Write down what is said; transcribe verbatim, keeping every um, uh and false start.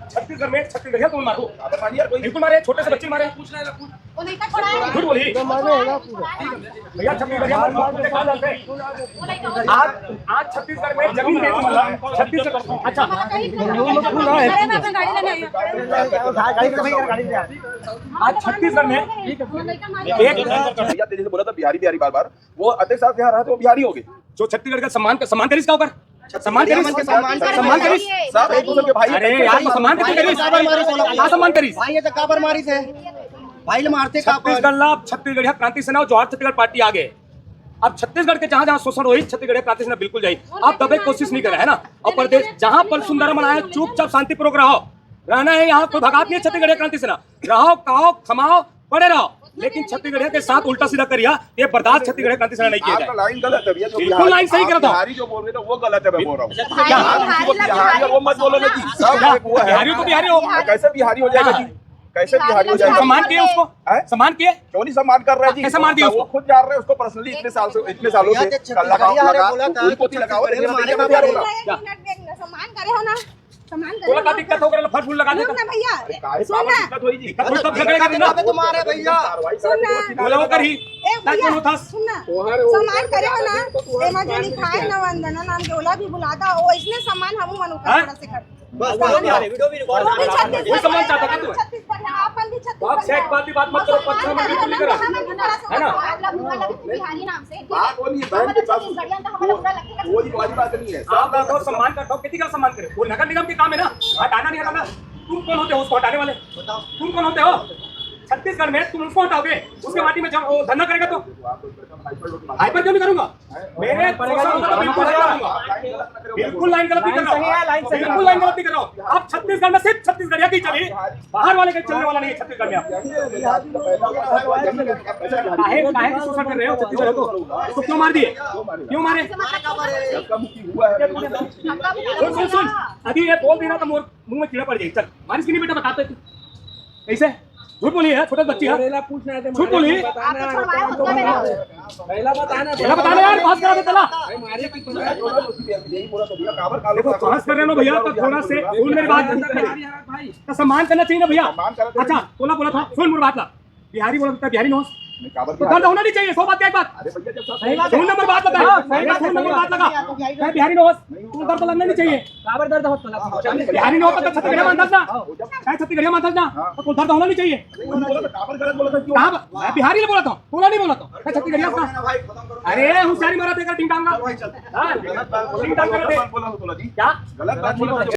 छत्तीसगढ़ में छत्तीसगढ़िया कौन मारो? बिल्कुल मारे, छोटे से बच्चे मारे। वो नहीं था, थोड़ा है। झूठ बोली। भैया, छत्तीसगढ़िया मार, मार, मार, मार। आज, आज छत्तीसगढ़ में जमीन दे तुम्हारा, छत्तीसगढ़, अच्छा। अरे, मैं अपनी गाड़ी लेने आई हूँ। आज छत्तीसगढ़ में एक भैया, तेरे से बोला था बिहारी, बिहारी बार बार, वो अध्यक्ष साहब के यहाँ रहा तो वो बिहारी हो गए। जो छत्तीसगढ़ का सम्मान, का सम्मान करिस का ओकर? सम्मान करिस? सम्मान करिस? साहब, एक दूसरे के भाई हैं, अरे कैसे यार, भाई? सम्मान कैसे करिस? काबर मारिस? का सम्मान करिस? भाई, ये तो काबर मारिस है? भाई, ले मारते काबर? छत्तीसगढ़ ला, छत्तीसगढ़िया क्रांति सेना और जवाहर छत्तीसगढ़ पार्टी आ गए। अब छत्तीसगढ़ के जहाँ जहाँ शोषण होई, छत्तीसगढ़िया क्रांति सेना बिल्कुल जाई। अब दबे कोशिश नहीं करे, है ना? और प्रदेश जहाँ पर सुंदर मनाया, चुपचाप शांतिपूर्वक रहो, रहना है यहाँ, कोई भगात नहीं है छत्तीसगढ़िया क्रांति सेना। रहो, खाओ, कमाओ, पड़े रहो, लेकिन छत्तीसगढ़िया के साथ उल्टा सीधा करिया, ये बर्दाश्त छत्तीसगढ़िया क्रांति सेना नहीं किया जाए। लाइन गलत है भैया, जो बिल्कुल लाइन सही करा था। बिहारी जो बोल रहे थे वो गलत है, मैं बोल रहा हूँ। क्या? बिहारी को बिहारी और वो मत बोलो ना जी, सब क्या? वो है। बिहारी तो बिहारी हो। कैसे बिहारी हो जाएगा जी? हाँ। कैसे बिहारी हो जाएगा? सम्मान किए उसको? हैं? सम्मान किए? क्यों नहीं सम्मान कर रहा है जी? कैसे मार दिया वो उसको? खुद जा रहे हैं उसको पर्सनली इतने साल से, इतने सालों से। कल लगाओ, लगा, उनको भी लगाओ, लेकिन बिहारी बोला। क्या? सम्मान करे हो ना, सम्मान करे बोला हो का ना। दिक्कत हो गया, फट फूल लगा देता। ना भैया, अरे काहे सुन ना। दिक्कत होई जी? दिक्कत होई तब झगड़े का दिन ना। तुम्हारे भैया। कार्रवाई सुन ना। बोला वो करी। ए ताकि भैया, वो था। सुन ना। सम्मान करे हो ना। एमा जो लिखाए ना वंदना नाम के ओला भी बुलाता, वो इसने सम्मान हमू मनु का हाँ? थोड़ा से कर। बस, बस, बस, वीडियो भी रिकॉर्ड वो भी कर रहा है। छत्तीसगढ़ वही सम्मान चाहता था तू। छत्तीसगढ़ है, अपन भी छत्तीसगढ़ बात से एक बात भी बात मत करो, पत्थर में बिल्कुल नहीं करो। है ना? बिहारी नाम से। बात वो नहीं है, बहन के साथ छत्तीसगढ़िया तो हमारा पूरा लगेगा। कोई वाली बात नहीं है। आप बात और सम्मान करता हूँ, किसी का सम्मान करे? वो नगर निगम के काम है ना, हटाना नहीं हटाना। तुम कौन होते हो उसको हटाने वाले? तुम कौन होते हो? छत्तीसगढ़ में तुम उसको हटाओगे, उसके माटी में जब वो धरना करेगा तो? हाइपर क्यों नहीं करूंगा? मेरे सोशल वर्कर बिल्कुल नहीं करूंगा। बिल्कुल लाइन गलत नहीं कर रहा हूँ। लाइन सही है, लाइन सही है। बिल्कुल लाइन गलत नहीं कर रहा हूँ। आप छत्तीसगढ़ में सिर्फ छत्तीसगढ़िया की चली, बाहर वाले के चलने वाला नहीं है छत्तीसगढ़ में। आप काहे, काहे की शोषण कर रहे हो छत्तीसगढ़ को? उसको क्यों मार दिए? क्यों मारे? सुन, सुन, सुन, अभी ये बोल देना तो मोर मुंह में कीड़ा पड़ जाए। चल, मारिस कि नहीं बेटा, बताते तू। कैसे? झूठ बोली है, छोटा बच्ची है। पहला पूछना है, झूठ बोली। बताना है, आपको छुड़वाया खुद का बेटा। पहला बताना है, पहला बताना यार, पास करा दे पहला। भाई, मारे की यही बोला तो भैया, काबर कालो देखो, पास कर रहे हो भैया, तो थोड़ा से सुन मेरी बात। भाई, का सम्मान करना चाहिए ना भैया। सम्मान करना चाहिए। अच्छा, बोला, बोला था, सुन मेरी बात ला। बिहारी बोला था, बिहारी नोस। नहीं, काबर तो बिहारी? दर्द होना नहीं चाहिए, सौ बात का एक बात। अरे भैया, जब सब सही बात है। सुन नंबर बात लगा। हाँ, सही अरे बात है, सुन सही नंबर बात बात है। लगा। मैं बिहारी नोस, नहीं, तू दर्द लगना नहीं चाहिए। काबर दर्द होता लगा? हाँ, हाँ, बिहारी नोस तो छत्तीसगढ़िया मानता ना। हाँ, हो जाओ। चाहे छत्तीसगढ़िया मानता ना, हाँ। तो दर्द होना नहीं चाहिए। नहीं, बोला तो काबर गलत बोला था, क्यों? कहाँ? मैं बिहारी नहीं बोला था, बोला नहीं बोला था। मैं छत्तीसगढ़िया था। भाई, खत्म करो। अरे, होशियारी मारा देगा, टिंग टांग का। भाई, चल। हाँ, गलत बात बोला, टिंग टांग कर दे। गलत बात बोला, बोला जी। क्या? गलत बात बोला,